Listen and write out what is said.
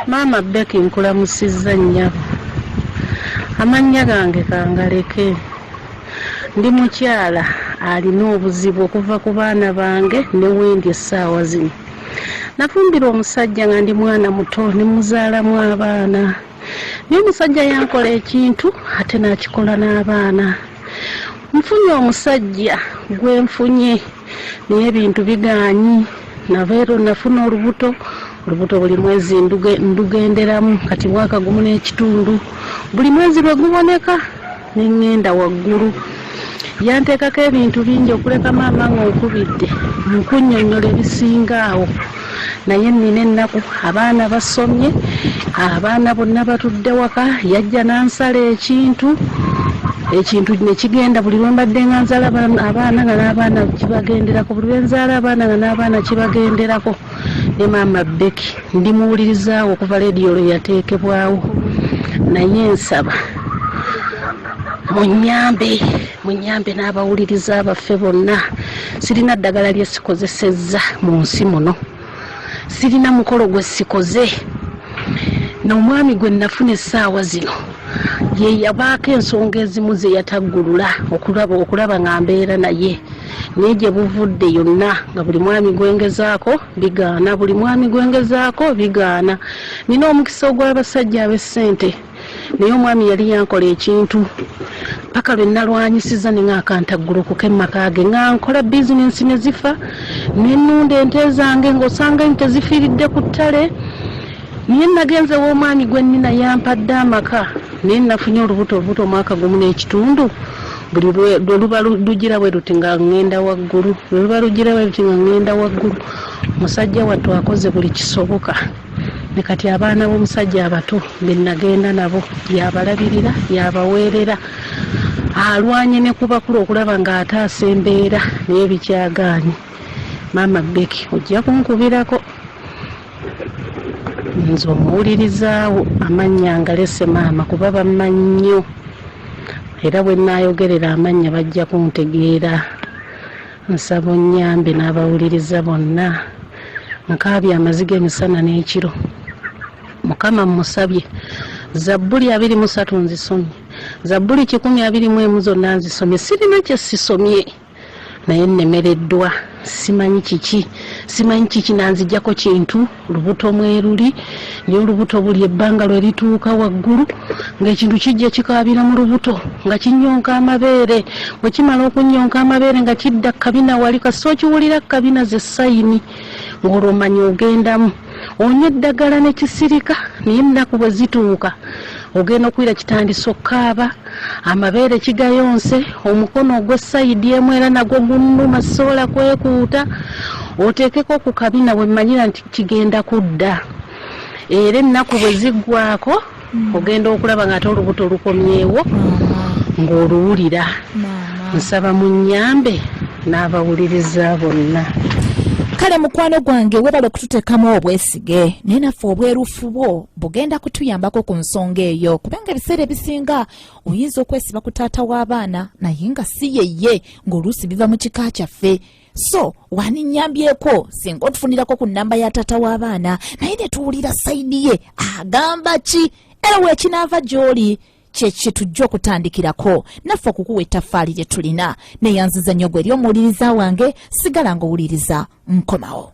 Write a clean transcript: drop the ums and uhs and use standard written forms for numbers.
Maama Becky nkulamusizza nnyabo. Amannya gange kangaleke. Ndi mukyala alina obuzibu okuva ku baana bange ne wendi essaawa zino. Nafumbirwa omusajja nga ndi mwana muto ne muzaalamu abaana. Naye omusajja yankola ekintu ate n'akikola n'abaana. Nfunye omusajja gwe nfunye naye ebintu bigaanyi. Nava ero nafuna olubuto, olubuto buli mwezi ndugenderamu kati mwaka gumu n'ekitundu. Buli mwezi lwe guboneka ne ŋŋenda waggulu. Yanteekako ebintu bingi okuleka maama ng'onkubidde nkunnyonnyola ebisinga awo. Naye nnina ennaku, abaana basomye, abaana bonna batudde waka, yajja n'ansala ekintu, ekintu ne kigenda buli lwe mbadde nga nzaala abaana nga n'abaana kibagenderako, buli lwe nzaala abaana nga n'abaana kibagenderako. Ne maama Becky ndi muwulirizaawo okuva leediyo lwe yateekebwawo, naye nsaba munnyambe, munnyambe n'abawuliriza baffe bonna. Sirina ddagala lye sikozesezza mu nsi muno, sirina mukolo gwe sikoze. N'omwami gwe nafuna essaawa zino ye yabaako ensonga ezimu ze yataggulula okulaba nga mbeera naye, naye gye buvudde yonna nga buli mwami gwengezaako bigaana, buli mwami gwengezaako bigaana. Nina omukisa ogw'abasajja ab'essente, naye omwami yali yankola ekintu paka lwe nalwanyisiza ne ng'akantaggulukuka emmaka ge, nga nkola bizinensi ne zifa, ne nnunda ente zange ng'osanga ente zifiiridde ku ttale. Naye nagenze w'omwami gwe nnina yampadde amaka, naye nafunye olubuto, olubuto omwaka gumu n'ekitundu. Buli lwe luba lugira bwe luti nga ŋŋenda waggulu, lwe luba lugira bwe luti nga ŋŋenda waggulu. Musajja wattu akoze buli kisoboka, ne kati abaana b'omusajja abato be nagenda nabo yabalabirira, yabaweerera, alwanye ne ku bakulu okulaba ng'ataasa embeera, naye bikyagaanyi. Maama Becky ojja kunkubirako, nze omuwulirizaawo, amannya ngalese maama kuba bammanyi nnyo, era bwe nnaayogerera amannya bajja kuntegeera. Nsaba onnyambe n'abawuliriza bonna. Nkaabye amaziga emisana n'ekiro. Mukama mmusabye, Zabbuli 23 nzisomye, Zabbuli 121 zonna nzisomye, sirina kye sisomye, naye nnemereddwa. Simanyi kiki, simanyi kiki nanzijjako kintu. Lubuto mweruli, naye olubuto buli ebbanga lwe lituuka waggulu ng'ekintu kijja kikaabira mu lubuto nga kinyonka amabeere. Bwe kimala okunyonka amabeere nga kidda kabina wali, kasita okiwulira kabina ze sayini ng'olwo omanya ogendamu. Onywa eddagala ne kisirika, naye ennaku bwe zituuka ogenda okuwulira kitandise okukaaba, amabeere kigayonse, omukono ogw'essayidi emu era nagwo gunnuma, sisobola kwekuuta. Oteekeko ku kabina bwe mmanyira nti kigenda kudda, era ennaku bwe ziggwako ogenda okulaba ng'ate olubuto lukomyewo ng'oluwulira. Nsaba munnyambe n'abawuliriza bonna. Kale mukwano gwange, webale okututeekamu obwesige, naye naffe obwerufu bwo bugenda kutuyambako ku nsonga eyo, kubanga ebiseera ebisinga oyinza okwesiba ku taata w'abaana naye nga si yeye, ng'oluusi biva mu kika kyaffe. So waninyambyeko singa otufunirako ku nnamba ya taata w'abaana, naye ne tuwulira side ye agamba ki, era weekinaava gy'oli kyekye tujja okutandikirako naffe okukuwa ettaffaali lye tulina. Neyanziza nnyo gwe eri omuwuliriza wange, sigala ng'owuliriza, nkomawo.